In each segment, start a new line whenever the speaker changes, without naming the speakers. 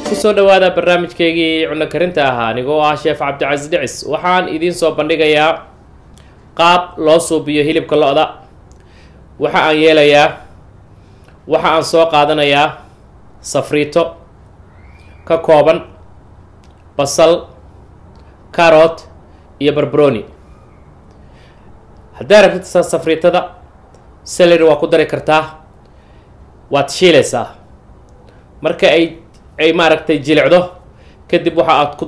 Kusoo dhawaada barnaamijkeygii cunno karinta ahaa, anigoo ah Sheef Cabdicasiis Dhicis. Waxaan idiin soo bandhigayaa qaab loo suubiyo hilibka lo-da. Waxa aan yeelayaa, waxa aan soo qaadanayaa safriito ka kooban basal, carrot iyo barbaroni. Haddaa rabtid safriitada celery waa ku dari kartaa. Waad shiilaysaa. Marka ay maaragtay jilicdo kadib, waxa aad ku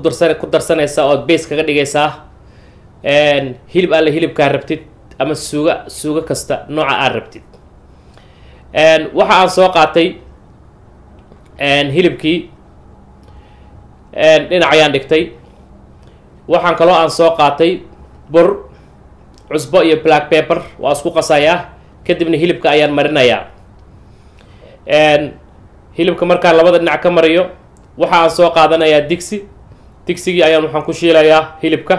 darsanaysaa ood base kaga dhigaysaa hilib alle hilibkaa rabtid ama suugo kasta nooca aad rabtid. Waxa aan soo qaatay hilibkii, dhinac ayaan dhigtay. Waxaan kaloo aan soo qaatay bur, cusbo iyo black pepper. Waa isku qasayaa, kadibna hilibka ayaan marinayaa. Hilibka markaan labada dhinac ka mariyo, waxa aan soo qaadanayaa digsi. Digsigii ayaan waxaan ku shiilayaa hilibka,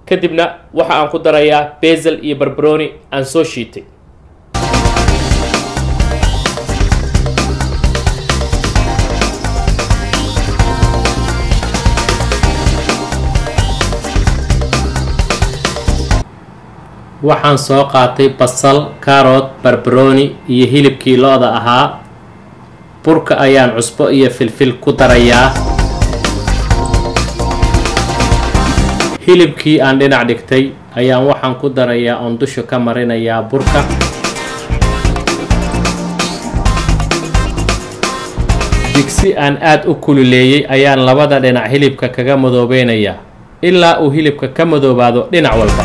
kadibna waxa aan ku darayaa basil iyo barbaroni aan soo shiitay. Waxaan soo qaatay basal, carrot, barbaroni iyo hilibkii lo-da ahaa. Burka ayaan cusbo iyo filfil ku darayaa. Hilibkii aan dhinac dhigtay ayaan waxaan ku darayaa oon dusha ka marinayaa burka. Digsi aan aada u kululeeyey ayaan labada dhinac hilibka kaga madoobeynayaa ilaa uu hilibka ka madoobaado dhinac walba.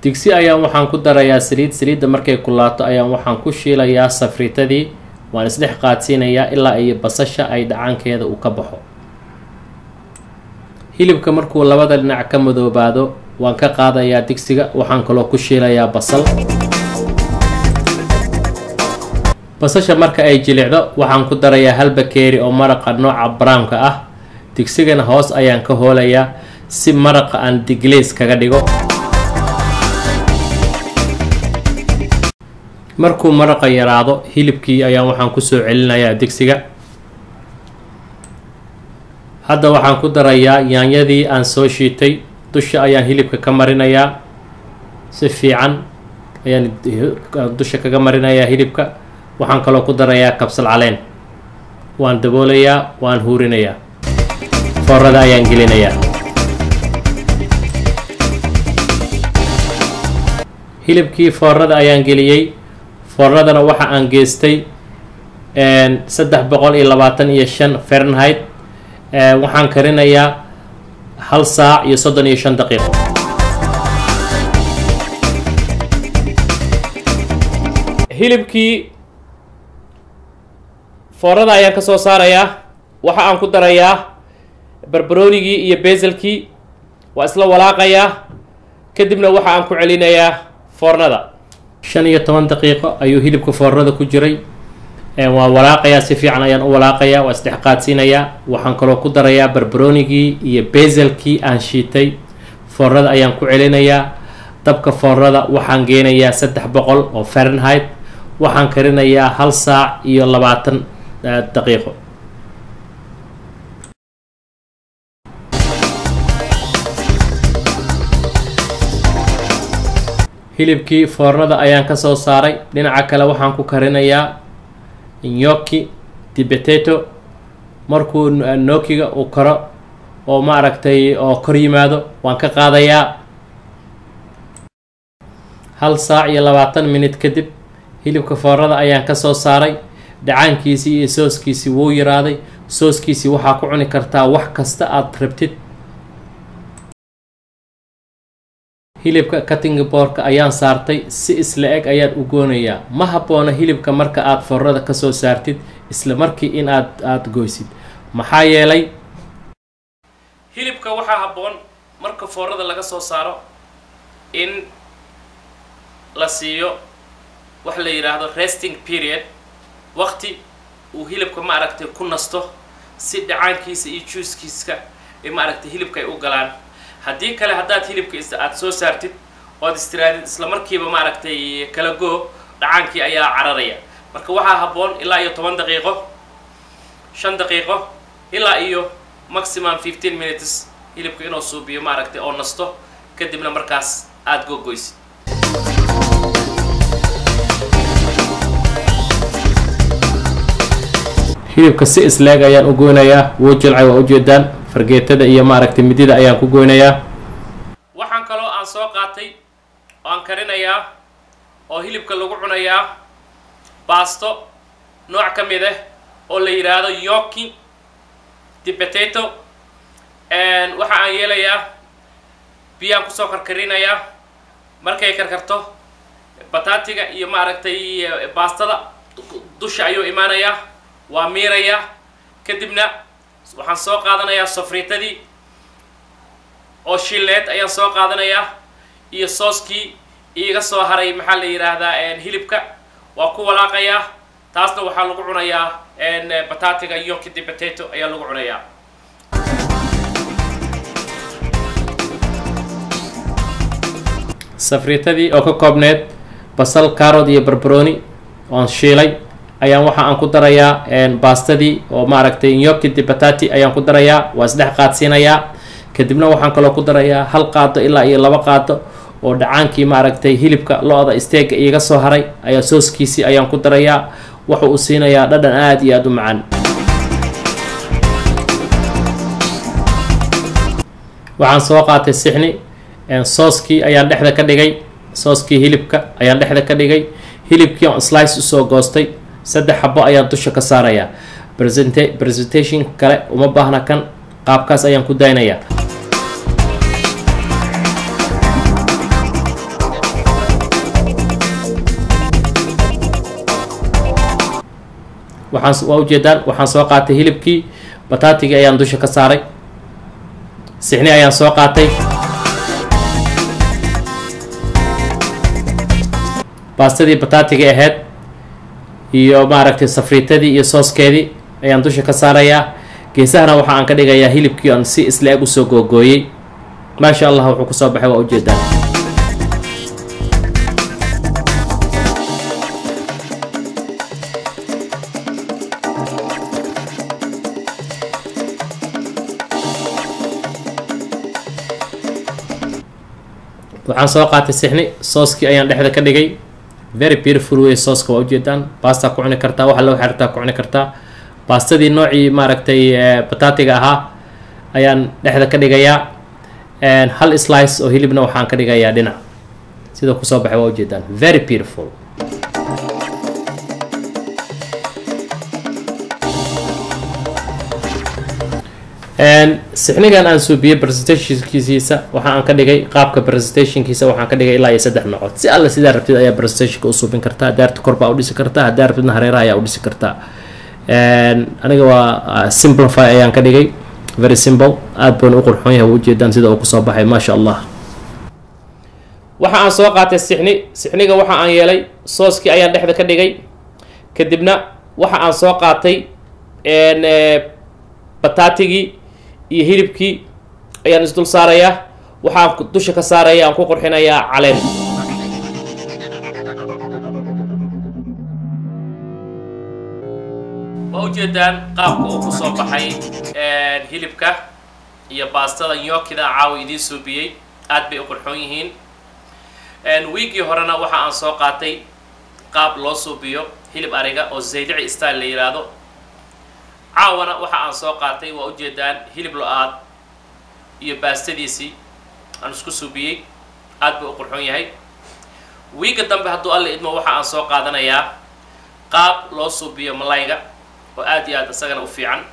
Digsi ayaan waxaan ku darayaa saliid. Saliidda markay kulaato ayaan waxaan ku shiilayaa safriitadii. Waan isdhex qaadsiinayaa ilaa iyo basasha ay dhacaankeeda uu ka baxo. Hilibka markuu labada dhinac ka madoobaado, waan ka qaadayaa digsiga. Waxaan kaloo ku shiilayaa basal. Basasha marka ay jilicdo, waxaan ku darayaa hal bakeeri oo maraqa nooca brownka ah. Digsigana hoos ayaan ka hoolayaa si maraqa aan deglaze kaga dhigo. Markuu maraqa yaraado, hilibkii ayaan waxaan kusoo celinayaa digsiga. Hadda waxaan ku darayaa yaanyadii aan soo shiitay. Dusha ayaan hilibka ka marinayaa. Si fiican ayaan dusha kaga marinayaa hilibka. Waxaan kaloo ku darayaa kabsal caleen. Waan daboolayaa, waan huurinayaa, foornada ayaan gelinayaa. Hilibkii foornada ayaan geliyey. Foornadana waxa aan geystay 325 Fahrenheit. Waxaan karinayaa 1 saac iyo 35 daqiiqo. Hilibkii foornada ayaan ka soo saarayaa. Waxa aan ku darayaa barbaroonigii iyo basilkii. Waa isla walaaqayaa, kadibna waxa aan ku celinayaa foornada. 15 daqiiqo ayuu hilibka foornada ku jiray. Waa walaaqayaa, si fiican ayaan u walaaqayaa, waa isdhex qaadsiinayaa. Waxaan kaloo ku darayaa barbaroonigii iyo basilkii aan shiitay. Foornada ayaan ku celinayaa. Dabka foornada waxaan geenayaa 300 oo Fahrenheit. Waxaan karinayaa 1 saac iyo 20 daqiiqo. Hilibkii foornada ayaan ka soo saaray. Dhinaca kale waxaan ku karinayaa gnocchi di potato. Markuu gnocchiga uu karo oo maaragtay oo kor yimaado, waan ka qaadayaa. 1 saac iyo 20 minute kadib hilibka foornada ayaan ka soo saaray. Dhacaankiisii iyo sooskiisii wuu yaraaday. Sooskiisii waxaa ku cuni kartaa wax kasta aad rabtid. Hilibka cutting boardka ayaan saartay. Si isla eg ayaan u goonayaa. Ma habboona hilibka marka aad foornada kasoo saartid isla markii in aad goysid, maxaa yeelay hilibka waxaa habboon marka foornada laga soo saaro in la siiyo wax la yidhaahdo resting period, waqti uu hilibka maaragtay ku nasto, si dhacaankiisa iyo juuskiiska ay maaragtay hilibka ay u galaan. Haddii kale, haddaad hilibka aad soo saartid ood istiraadid isla markiiba maaragtay kala goo, dhacaankii ayaa cararaya. Marka waxaa habboon ilaa iyo 10 daqiiqo. 5 daqiiqo ilaa iyo maximum 15 minutes hilibka inuu suubiyo maaragtay oo nasto, kadibna markaas aad gogoysid. Hilibka si isleeg ayaan u goynayaa, wuu jilcay waa ujeedaan, fargeetada iyo maaragtay midida ayaan ku goynayaa. Waxaan kaloo aan soo qaatay oo aan karinayaa oo hilibka lagu cunayaa baasto nooc ka mid ah oo la yidhaahdo gnocchi di potato. Waxa aan yeelayaa biyaan kusoo karkarinayaa, markay karkarto bataatiga iyo maaragtay baastada dusha ayuu imaanayaa, waa miirayaa. Kadibna waxaan soo qaadanayaa sofriitadii oo shileed ayaan soo qaadanayaa iyo sooskii iiga soo haray maxaa la yidhaahdaa hilibka, waa ku walaaqayaa. Taasna waxaa lagu cunayaa bataatiga gnocchi di potato ayaa lagu cunayaa. Safriitadii oo ka koobneed basal, carrot iyo barbaroni oon shiilay ayaan waxa aan ku darayaa baastadii oo maaragtay gnocchi di patati ayaan ku darayaa, waa isdhex qaadsiinayaa. Kadibna waxaan kaloo ku darayaa 1 qaado ilaa iyo 2 qaado oo dhacaankii maaragtay hilibka lo-da isteega iiga soo haray ayaa sooskiisii ayaan ku darayaa. Wuxuu u siinayaa dhadhan aad iyo aad u macaan. Waxaan soo qaatay sixni, sooskii ayaan dhexda ka dhigay, sooskii hilibka ayaan dhexda ka dhigay, hilibkii on slice usoo goostay 3 xabo ayaan dusha ka saarayaa. Presentation kale uma baahna, kan qaabkaas ayaan ku daynayaa. Waxaan waa ujeedaan waxaan soo qaatay hilibkii, bataatigii ayaan dusha ka saaray, sixni ayaan soo qaatay, baastadii bataatigii ahayd iyo maaragtay safriitadii iyo sooskeedii ayaan dusha ka saarayaa. Geesahana waxa aan ka dhigayaa hilibkii aan si isla eg usoo googooyey. Maasha Allah wuxuu kusoo baxay waa ujeedaan. Waxaan soo qaatay sixni, sooskii ayaan dhexda ka dhigay. Very beautiful way sooska waa ujeedaan. Baasta ku cuni kartaa, waxa loo xirtaa ku cuni kartaa. Baastadii noocii maaragtay bataatiga ahaa ayaan dhexda ka dhigayaa. 1 slice oo hilibna waxaan ka dhigayaa dhinac. Sida kusoo baxay waa ujeedaan, very beautiful. Sixnigan aan suubiyey presentationkiisa waxa aan ka dhigay qaabka presentationkiisa waxaan ka dhigay ilaa iyo 3 nocood. Si alla sidaa rabtid ayaa presentationka u suubin kartaa, daarta kor baa u dhisi kartaa, haddaa rabtidna hareeraha ayaa u dhisi kartaa. Aniga waa simplify ayaan ka dhigay, very simple, aad buuna u qurxoon yahay, waa ujeedaan sida uu kusoo baxay maasha Allah. Waxa aan soo qaatay sixni, sixniga waxa aan yeelay sooskii ayaan dhexda ka dhigay. Kadibna waxa aan soo qaatay bataatigii iyo hilibkii ayaan isdul saarayaa. Waxaan dusha ka saaraya aan ku qurxinayaa caleen. Waa ujeedaan qaabka uu kusoo baxay hilibka iyo baastada gnocchida caawa idiin suubiyey, aad bay u qurxoon yihiin. Wiigii horena waxa aan soo qaatay qaab loo suubiyo hilib ariga oo zaylici style la yidhaahdo. Caawana waxa aan soo qaatay waa ujeedaan hilib lo-aad iyo baastadiisii aan isku suubiyey, aad buu u qurxoon yahay. Wiigga dambe hadduu Alla idmo waxa aan soo qaadanayaa qaab loo suubiyo malayga oo aad iyo aad isagana u fiican.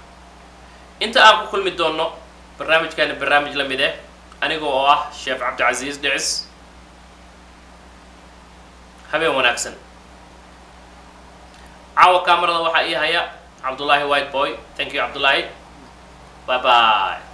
Inta aan ku kulmi doonno barnaamijkaani barnaamij la mid eh, aniga oo ah Sheekh Cabdicasiis Dhicis, habeen wanaagsan. Caawa kaamarada waxaa ii haya Cabdullaahi White Boy. Thank you Cabdullaahi, bye bye.